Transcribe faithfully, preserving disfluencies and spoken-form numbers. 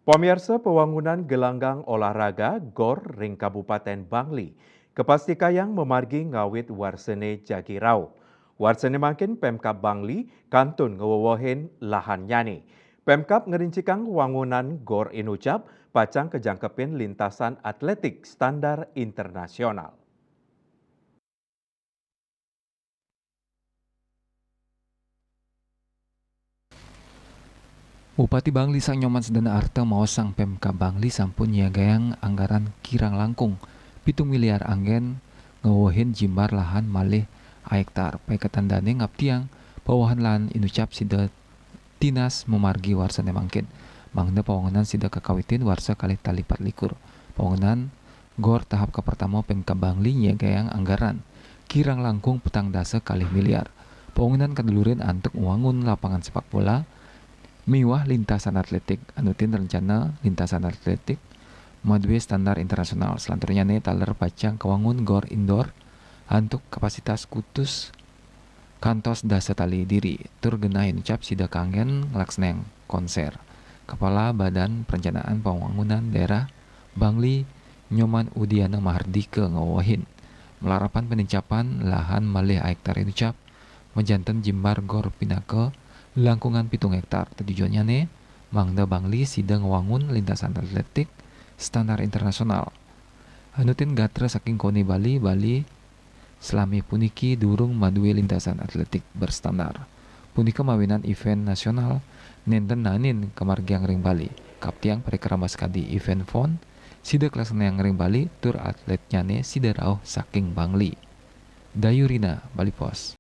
Pamiarsa, pawangunan gelanggang olahraga GOR ring Kabupaten Bangli kapastikayang mamargi ngawit warsane jagi rauh. Warsane mangkin Pemkab Bangli kantun ngewewehin lahannyane. Pemkab ngerincikang wangunan GOR Inucap pacang kajangkepin lintasan atletik standar internasional. Bupati Bangli Sang Nyoman Sedana Arta maosang Pemkab Bangli sampun nyiagayang anggaran kirang langkung pitung miliar anggen ngewewehin jimbar lahan malih ahektar. Paiketan dane ngaptiang pawewehan lahan inucap sida tinas mamargi warsane mangkin, mangda pawangunan sida kakawitin warsa kalih tali patlikur. Pawangunan GOR tahap kapertama Pemkab Bangli nyiagayang anggaran kirang langkung petang dasa kalih miliar. Pawangunan kadelurin antuk ngwangun lapangan sepak bola miwah lintasan atletik, anutin rencana lintasan atletik madue standar internasional. Selanturnyane taler pacang kawangun GOR indoor antuk kapasitas kutus kantos dasa tali diri, tur genah inucap sida kanggen nglaksanayang konser. Kepala Badan Perencanaan Pembangunan Daerah Bangli, Nyoman Udiana Mahardika, ngewewehin, malarapan penincapan lahan malih ahektar inucap, majanten jimbar GOR pinaka langkungan pitung hektar. Tetujonnyane mangda Bangli sida ngwangun lintasan atletik standar internasional. Anutin gatra saking kone Bali, Bali selami puniki durung madue lintasan atletik berstandar. Punika mawinan event nasional nenten naenin kamargiang ring Bali. Kaptiang parikrama sakadi event fon sida kalaksanayang ring Bali, tur atletnyane sida rauh saking Bangli. Dayurina, Bali Post.